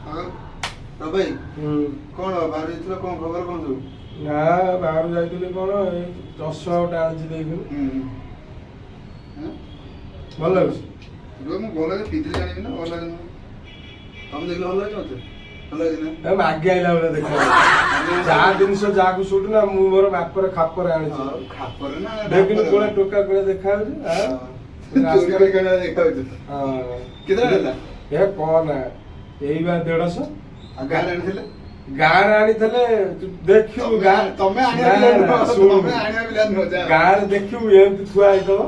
ଆଉ ରବାଇ, କଣ ବାହାରୁ ଯାଇଥିଲ? କଣ ଖବର କଣ ସବୁ? ନା, ବାହାରୁ ଯାଇଥିଲି କଣ, ଏଇ ଚଷମା ଗୋଟେ ଆଣିଛି, ଦେଇଥିଲୁ। ହୁଁ। ଭଲ ଲାଗୁଛି? ରୁହ, ମୁଁ ଭଲ ପିନ୍ଧିଲେ ଜାଣିବି ନା ଭଲ ଲାଗେ। ତମେ ଦେଖିଲେ ଭଲ ଲାଗୁଛି? ମତେ ଭଲ ଲାଗୁଛି ନା? ଏ ମାଗି ଆଇଲା ଭଳିଆ ଦେଖ। ଯାହା ଜିନିଷ ଯାହାକୁ ସୁଟ୍ ନା, ମୁଁ ମୋର ବାପରେ ଖାପରେ ଆଣିଛି। ଆଉ ଖାପରେ ନା? ଦେଖିଲୁ, କୋಳೆ ଟୋକା କୋଳେ ଦେଖାଯାଉଛି। ଚୋରି କରି କାଢିଲା ଦେଖାଯାଉଛି। ହଁ। କେତେ ଟଙ୍କା ହେଲା? ଏ କଣ ନା, ଏଇ ବା 150। ଆଉ ଗାଁରେ ଆଣିଥିଲେ? ଗାଁରେ ଆଣିଥିଲେ ତୁ ଦେଖିବୁ ଗାଁ ତମେ ଆଣିବା ନା, ପିଲା ନା, ନୁହଁ। ଶୁଣୁ। ତମେ ଆଣିବା ପିଲା ନୁହଁ, ଯା। ଗାଁରେ ଦେଖିବୁ ଏମିତି ଥୁଆ ହେଇଥିବ।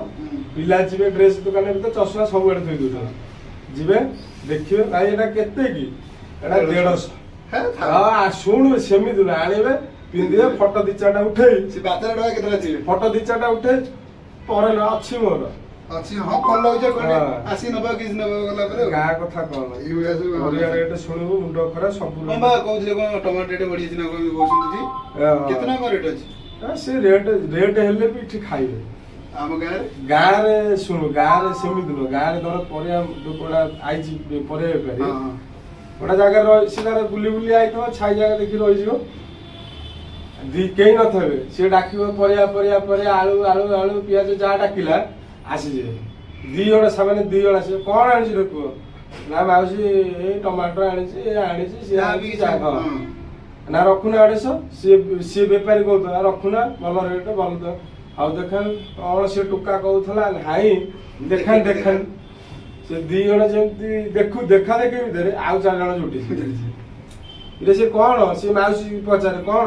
ପିଲା ଯିବେ ଡ୍ରେସ ଦୋକାନରେ ତ ଚଷମା ସବୁଆଡେ ଥୋଇ ଦଉଛନ୍ତି। ଯିବେ, ଦେଖିବେ, ଭାଇ ଏଟା କେତେ କି? ଏଟା 150। ହେ, ଥାଉ। ହଁ, ଶୁଣୁ, ସେମିତି ନୁହେଁ। ଆଣିବେ, ପିନ୍ଧିବେ, ଫଟୋ ଦି ଚାରିଟା ଉଠେଇ ସେ ବାଜାର ଟଙ୍କା କେତେଟା ଯିବେ? ଫଟୋ ଦି ଚାରିଟା ଉଠେଇ ପରେ ଅଛି ମୋର। ଅଛି, ହଁ, ଭଲ ଲାଗୁଛି କହିଲେ। ଆସିକି ନବା, କିଛି ନବାକୁ ଗଲା ପରେ ଆଉ। ଗାଁ କଥା କଣ? ଏଇଭଳିଆ ସବୁ। ପରିବା ରେଟ୍ ଶୁଣିବୁ, ମୁଣ୍ଡ ଖରାପ ସବୁ। କଣ ବା କହୁଥିଲେ, କଣ ଟମାଟୋ ରେଟ୍ ବଢିଯାଇଛି ନା କଣ କହୁଛନ୍ତି ଯେ? କେତେ ଟଙ୍କା ରେଟ୍ ଅଛି? ହଁ, ସେ ରେଟ୍ ରେଟ୍ ହେଲେ ବି ଏଠି ଖାଇବେ। ଆମ ଗାଁରେ? ଗାଁରେ ଶୁଣୁ, ଗାଁରେ ସେମିତି ନୁହଁ। ଗାଁରେ ଧର ପରିବା ଗୋଟା ଆଇଛି ପରିବା ବେପାରୀ, ହଁ ହଁ ଗୋଟେ ଜାଗାରେ ରହି ସେ ତାର ବୁଲି ବୁଲି ଆଇଥିବ, ଛାଇ ଜାଗା ଦେଖି ରହିଯିବ। ଦି କେହି ନଥିବେ, ସିଏ ଡାକିବ ପରିବା, ପରିବା, ପରିବା, ଆଳୁ, ଆଳୁ, ଆଳୁ, ପିଆଜ, ଯାହା ଡାକିଲା ଆସିଯିବେ ଦି ଜଣ। ସେମାନେ ଦି ଜଣ ଆସିବେ, କଣ ଆଣିଛି ରେ ପୁଅ? ନା ମାଉସୀ, ଏଇ ଟମାଟର ଆଣିଛି, ଏ ଆଣିଛି, ସିଏ ଯାହା ବି ଆଣିଛି, କିଛି। ଯାହା। ହଁ। ନା, ରଖୁନା 250। ସିଏ ସିଏ ବେପାରୀ କହୁଥିଲା ରଖୁନା, ଭଲ ରେଟ୍, ଭଲ ତ। ଆଉ ଦେଖ କଣ ସେ ଟୋକା କହୁଥିଲା ନାହିଁ, ଦେଖାନି ଦେଖାନି। ସେ ଦି ଜଣ ଯେମିତି ଦେଖୁ, ଦେଖା ଦେଖି ଭିତରେ ଆଉ ଚାରି ଜଣ ଜୁଟିছে। ଇରେ ସେ କଣ? ସେ ମାଉସୀ ପଚାରେ କଣ?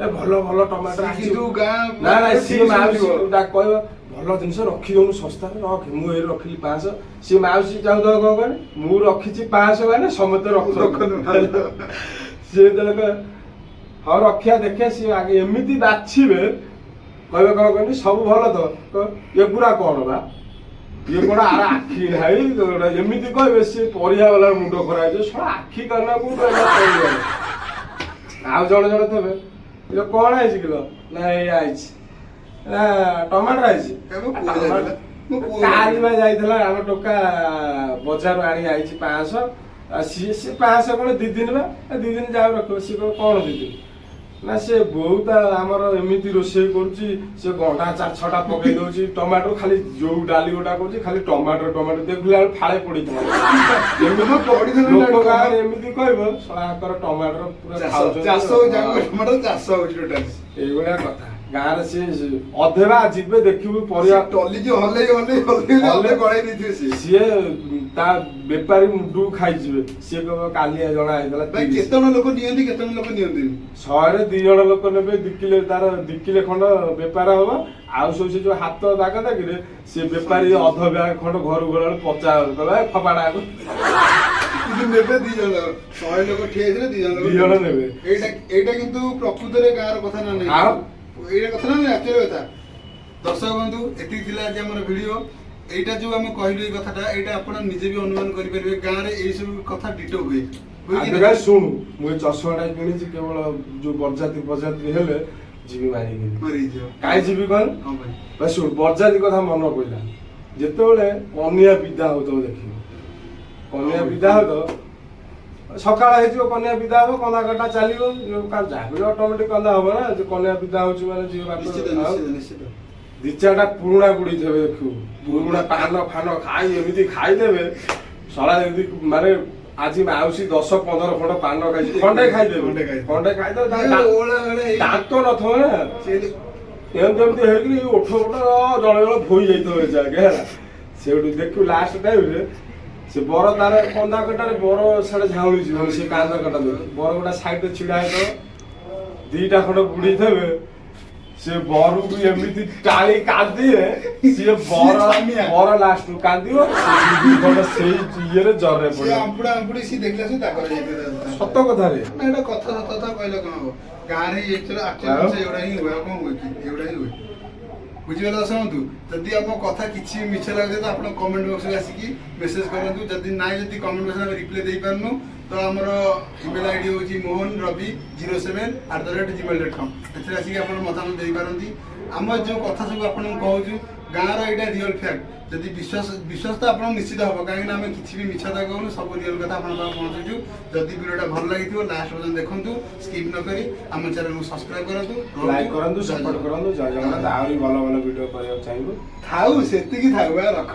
ଏ ଭଲ ଭଲ ଟମାଟର ସେ ଆସିଛି। କିନ୍ତୁ ଗାଁ ନା ନା, ସିଏ ଠିକ ମାଉସୀ ଶୁଣିଥିବ। ଡାକ କହିବ, ଭଲ ଜିନିଷ ରଖିଦଉନୁ, ଶସ୍ତାରେ ରଖ, ମୁଁ ଏଇ ରଖିଲି 500। ସିଏ ମାଉସୀ ଚାହୁଁଥିବ କଣ କହନି, ମୁଁ ରଖିଛି 500 ମାନେ ସମସ୍ତେ ରଖନ୍ତୁ। ରଖନ୍ତୁ। ସିଏ ଯେତେବେଳେ କହେ ହଁ ରଖିବା, ଦେଖିବା, ସିଏ ଆଗେ ଏମିତି ବାଛିବେ, କହିବେ କଣ କହନି, ସବୁ ଭଲ ତ? ଏଗୁରା କଣ ବା, ଇଏ କଣ, ଆର ଆଖି ନାହିଁ ଗୋଟେ, ଏମିତି କହିବେ। ସିଏ ପରିବା ବାଲା ମୁଣ୍ଡ ଖରାପ ହେଇଯିବ, ଶଳା ଆଖି କାନା କୋଉଠୁ ହେଲା ପରିବା। ଆଉ ଜଣେ ଜଣେ ଥିବେ, ଇଏ କଣ ହେଇଛି କିଲୋ? ନା ଏଇଆ ହେଇଛି ନା, ଟମାଟର ହେଇଛି। ଏ ମୋ ପୁଅ ଯାଇଥିଲା। ମୋ ପୁଅ। କାଲି ବା ଯାଇଥିଲା ଆମ ଟୋକା, ବଜାରରୁ ଆଣି ଆଇଛି 500। ଆଉ ସିଏ ସିଏ 500 କଣ 2 ଦିନ ବା, ଏ 2 ଦିନ ଯାହା ରଖିବ। ସିଏ କହିବ କଣ 2 ଦିନ? ନା, ସେ ବୋଉ ତା ଆମର ଏମିତି ରୋଷେଇ କରୁଛି, ସେ ଗଣ୍ଡା ଚାରି ଛଅଟା ପକେଇ ଦଉଛି ଟମାଟୋ, ଖାଲି ଯୋଉ ଡାଲି ଗୋଟା କରୁଛି ଖାଲି ଟମାଟର ଟମାଟୋ, ଦେଖିଲା ବେଳକୁ ଫାଳେ ପଡିଥିଲା। ଏମିତି ପଡିଥିଲା। ଲୋକ ଗାଁରେ ଏମିତି କହିବ, ଶଳାଙ୍କର ଟମାଟର ପୁରା ଚାଷ ଖାଉଛନ୍ତି। ଚାଷ ହଉଛି, ଆମ ଟମାଟୋ ଚାଷ ହଉଛି ଟୋଟାଲ। ଏଇଭଳିଆ କଥା ଗାଁରେ। ସିଏ ଅଧେ ବା ଯିବେ, ଦେଖିବୁ ପରିବା ଟଲିକି ହଲେଇ ହଲେଇ ହଲେଇ ହଲେଇ ଗଳେଇ ଦେଇଥିବେ ସିଏ। ସିଏ ତା ବେପାରୀ ମୁଣ୍ଡକୁ ଖାଇଯିବେ। ସିଏ କହିବ କାଲି ଜଣା ହେଇଥିଲା ଭାଇ, 30। କେତେ ଜଣ ଲୋକ ନିଅନ୍ତି, କେତେ ଜଣ ଲୋକ ନିଅନ୍ତିନି? 100ରେ 2 ଜଣ ଲୋକ ନେବେ, 2 କିଲୋ ତାର 2 କିଲୋ ଖଣ୍ଡ ବେପାର ହବ। ଆଉ ସବୁ ସେ ଯୋଉ ହାତ ଦାଗ ଦାଗିରେ ସେ ବେପାରୀ ଅଧ ବ୍ୟାଗ ଖଣ୍ଡ ଘରକୁ ଗଲା ବେଳକୁ ପଚା କହିବ, "ଏ ଫୋପାଡ଼ା ଆକୁ।" କିନ୍ତୁ ନେବେ 2 ଜଣ ଲୋକ। 100 ଲୋକ ଠିଆ ହେଇଥିଲେ 2 ଜଣ ଲୋକ 2 ଜଣ ନେବେ। ଏଇଟା ଏଇଟା କିନ୍ତୁ ପ୍ରକୃତରେ ଗାଁର କଥା ନା ନାହିଁ? ଆଉ? ଏଇଟା କଥା ନା ନାହିଁ, ଆକ୍ଚୁଆଲି କଥା। ଦର୍ଶକ ବନ୍ଧୁ, ଏତିକି ଥିଲା ଆଜି ଆମର ଭିଡିଓ। ଏଇଟା ଯୋଉ ଆମେ କହିଲୁ ଏଇ କଥାଟା, ଏଇଟା ଆପଣ ନିଜେ ବି ଅନୁମାନ କରିପାରିବେ, ଗାଁରେ ଏଇ ସବୁ କଥା ଡିଟୋ ହୁଏ। ହୁଏ କି ଆବେ ନାହିଁ? ଶୁଣୁ, ମୁଁ ଏ ଚଷମାଟା କିଣିଛି କେବଳ ଯୋଉ ବରଯାତ୍ରୀ ଫରଯାତ୍ରୀ ହେଲେ ଯିବି ମାରିକିରି। ମରିଯିବ। କାଇଁ ଯିବି କଣ? କଣ ପାଇଁ? ବା ଶୁଣୁ, ବରଯାତ୍ରୀ କଥା ମନେ ପଇଲା। ଯେତେବେଳେ କନିଆ ବିଦା ହଉଥିବ ଦେଖିବୁ, କନ୍ୟା ବିଦା ହଉଥିବ, ସକାଳ ହେଇଯିବ, କନ୍ୟା ବିଦା ହବ, କନ୍ଦା କଟା ଚାଲିବ। ଯାହା ବି ଅଟୋମେଟିକ କନ୍ଦା ହବ ନା, ଯେ କନ୍ୟା ବିଦା ହଉଛି ମାନେ ଝିଅ ବାପ। ନିଶ୍ଚିତ। ଆଉ ନିଶ୍ଚିତ ନିଶ୍ଚିତ। ଦି ଚାରିଟା ପୁରୁଣା ବୁଢୀଥିବେ ଦେଖିବୁ, ପୁରୁଣା ପାନ ଫାନ ଖାଇ ଏମିତି ଖାଇଦେବେ, ଶଳା ଯେମିତି ମାନେ ଆଜି ମାଉସୀ 10-15 ଖଣ୍ଡ ପାନ ଖାଇଛି, ଖଣ୍ଡେ ଖାଇଦେବେ। ଖଣ୍ଡେ ଖାଇଦେବେ। ଖଣ୍ଡେ ଖାଇଦେବେ, ଓଳା ଓଳା ଦାନ୍ତ ନଥିବ ନା। ସେ ଏମିତି ଏମିତି ହେଇକିରି ଓଠ ଫୋଠ ଜଣେ ଜଣେ ଭୋଇ ଯାଇଥିବ ଏ ଯାକେ ହେଲା। ସେଇଠୁ ଦେଖିବୁ ଲାଷ୍ଟ ଟାଇମରେ ସେ ବର ତାର କନ୍ଦା କଟାରେ ବର ସିଆଡେ ଝାଉଁଳି ଯିବ। ସେ କାନ୍ଦ କଟା ଦେଖି ବର ଗୋଟା ସାଇଡରେ ଛିଡା ହେଇଥିବ, ଦିଟା ଖଣ୍ଡ ବୁଢୀଥିବେ, ସେ ବରକୁ ଏମିତି ଟାଳି କାନ୍ଦିବେ। ସିଏ ବର ଛାନିଆ। ବର ଲାଷ୍ଟ କୁ କାନ୍ଦିବ, ସେ ଦି ଖଣ୍ଡ ସେଇ ଇଏରେ ଜରରେ ସେ ପଡିବ। ଆମ୍ପୁଡା ଆମ୍ପୁଡି ସିଏ ଦେଖିଲା, ସେ ତାଙ୍କର ଯାଇଥିବ। ସତ କଥାରେ। ନା, ଏଇଟା କଥା, ସତ କଥା କହିଲେ କଣ ହବ? ଗାଁରେ ଆକ୍ଚୁଆଲି ଆଉ? ଏଗୁଡା ହିଁ ହୁଏ, ଆଉ କଣ ହୁଏ କି? ଏଗୁଡା ହିଁ ହୁଏ। ବୁଝିପାରିଲେ ଦର୍ଶକ ବନ୍ଧୁ? ଯଦି ଆମ କଥା କିଛି ମିଛ ଲାଗୁଛି ତ ଆପଣ କମେଣ୍ଟ ବକ୍ସରେ ଆସିକି ମେସେଜ କରନ୍ତୁ। ଯଦି ନାଇଁ, ଯଦି କମେଣ୍ଟ ବକ୍ସରେ ଆମେ ରିପ୍ଲାଏ ଦେଇପାରୁନୁ ତ ଆମର ଇମେଲ ଆଇଡି ହେଉଛି mohanrabi07@gmail.com। ଏଥିରେ ଆସିକି ଆପଣ ମତାମତ ଦେଇପାରନ୍ତି। ଆମ ଯେଉଁ କଥା ସବୁ ଆପଣଙ୍କୁ କହୁଛୁ ଗାଁର ଏଇଟା ରିଅଲ ଫ୍ୟାକ୍ଟ। ଯଦି ବିଶ୍ୱାସ, ବିଶ୍ୱାସ ତ ଆପଣଙ୍କୁ ନିଶ୍ଚିତ ହବ, କାହିଁକିନା ଆମେ କିଛି ବି ମିଛ କଥା କହୁନୁ, ସବୁ ରିଅଲ କଥା ଆପଣଙ୍କ ପାଖକୁ ପହଞ୍ଚୁଛୁ। ଯଦି ଭିଡ଼ିଓଟା ଭଲ ଲାଗିଥିବ, ଲାଷ୍ଟ ପର୍ଯ୍ୟନ୍ତ ଦେଖନ୍ତୁ ସ୍କିପ୍ ନ କରି। ଆମ ଚ୍ୟାନେଲକୁ ସବସ୍କ୍ରାଇବ କରନ୍ତୁ, ଲାଇକ୍ କରନ୍ତୁ, ଜୟ ସପୋର୍ଟ ଜଗନ୍ନାଥ। କରନ୍ତୁ। ଜୟ ଜଗନ୍ନାଥ। ଆହୁରି ଭଲ ଭଲ ଭିଡ଼ିଓ କରିବାକୁ ଚାହିଁବୁ। ଥାଉ, ସେତିକି ଥାଉ, ବା ରଖ।